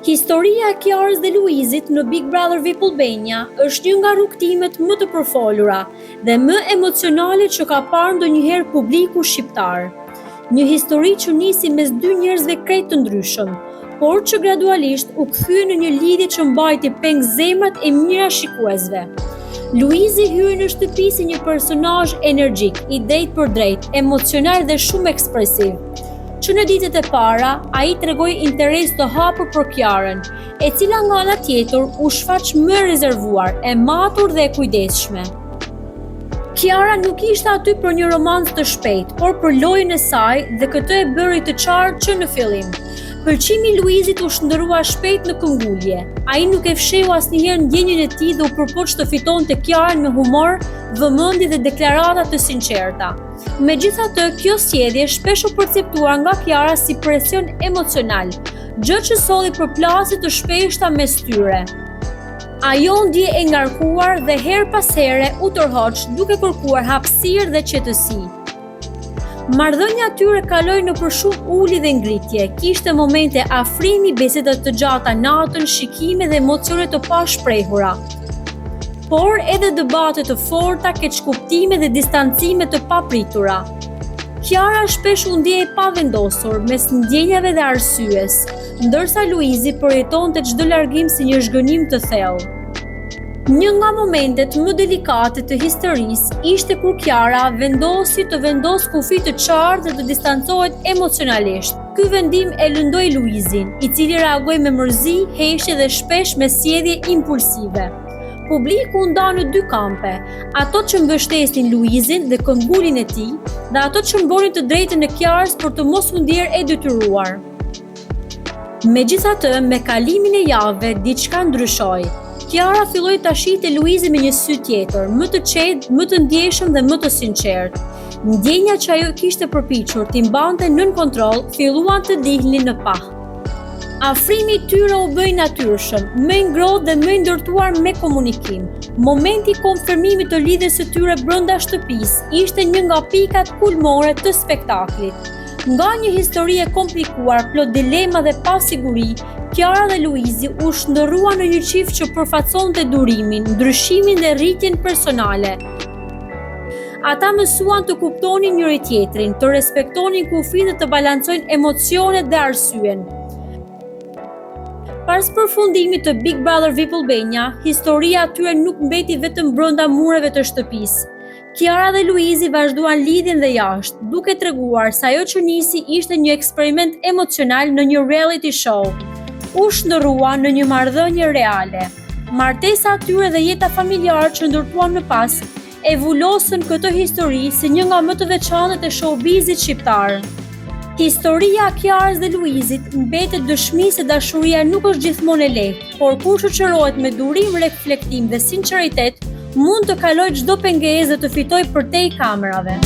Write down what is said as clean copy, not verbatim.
Historia e Kiarës dhe Luizit në Big Brother VIP Albania është një nga rrugëtimet më të përfolura dhe më emocionale që ka parë ndonjëherë publiku shqiptar. Një histori që nisi mes dy njerëzve krejt të ndryshëm, por që gradualisht u kthye në një lidhje që mbajti peng zemrat e mijëra shikuesve. Luizi hyri në shtëpi si një personazh energjik, i drejtpërdrejtë, emocional dhe shumë ekspresiv. Që në ditët e para, ai tregoi interes të hapur për Kiarën, e cila nga ana tjetër u shfaq më e rezervuar, e matur dhe e kujdesshme. Kiara nuk ishte aty për një romancë të shpejtë, por për lojën e saj dhe këtë e bëri të qartë që në fillim. Pëlqimi i Luizit u shndërrua shpejt në këmbëngulje. Ai nuk e fshehu asnjëherë ndjenjën e tij dhe u përpoq të fitonte Kiarën me humor, vëmendje dhe deklarata të sinqerta. Megjithatë, kjo sjellje shpesh u perceptua nga Kiara si presion emocional, gjë që solli përplasje të shpeshta mes tyre. Ajo u ndje e ngarkuar dhe herë pas here u tërhoq duke kërkuar hapësirë dhe qetësi. Marrëdhënia e tyre kaloi nëpër shumë ulje dhe ngritje, kishte momente afrimi, biseda të gjata natën, shikime dhe emocione të pashprehura. Por edhe debate të forta, keqkuptime dhe distancime të papritura. Kiara shpesh u ndje e pavendosur mes ndjenjave dhe arsyes, ndërsa Luizi përjetonte çdo largim si një zhgënjim të thellë. Një nga momentet më delikate të historisë ishte kur Kiara vendosi të vendosë kufij të qartë dhe të distancohet emocionalisht. Ky vendim e lëndoi Luizin, i cili reagoi me mërzi, heshtje dhe shpesh me sjellje impulsive. Publiku u nda në dy kampe, ato që mbështesnin Luizin dhe këmbënguljen e tij, dhe ato që mbronin të drejtën e Kiarës për të mos u ndjerë e detyruar. Megjithatë, me kalimin e javëve, diçka ndryshoi. Kiara filloi ta shihte Luizin me një sy tjetër, më të qetë, më të ndjeshëm dhe më të sinqertë. Ndjenjat që ajo kishte përpiqur t'i mbante nën kontroll, filluan të dilnin në pah. Afrimi i tyre u bë i natyrshëm, më i ngrohtë dhe më i ndërtuar me komunikim. Momenti i konfirmimit të lidhjes së tyre brenda shtëpisë ishte një nga pikat kulmore të spektaklit. Nga një histori e komplikuar, plot dilema dhe pasiguri, Kiara dhe Luizi u shndërruan në një çift që përfaqësonte durimin, ndryshimin dhe rritjen personale. Ata mësuan të kuptonin njëri-tjetrin, të respektonin kufijtë dhe të balancojnë emocionet dhe arsyen. Pas përfundimit të Big Brother VIP Albania, historia e tyre nuk mbeti vetëm brenda mureve të shtëpisë. Kiara dhe Luizi vazhduan lidhjen dhe jashtë, duke treguar se ajo që nisi ishte një eksperiment emocional në një reality show, u shndërrua në një marrëdhënie reale. Martesa e tyre dhe jeta familjare që ndërtuan më pas e vulosën këtë histori si një nga më të veçantat e showbizit shqiptar. Historia e Kiarës dhe Luizit mbetet dëshmi se dashuria nuk është gjithmonë e lehtë, por kur shoqërohet me durim, reflektim dhe sinqeritet, mund të kalojë çdo pengesë dhe të fitojë përtej kamerave.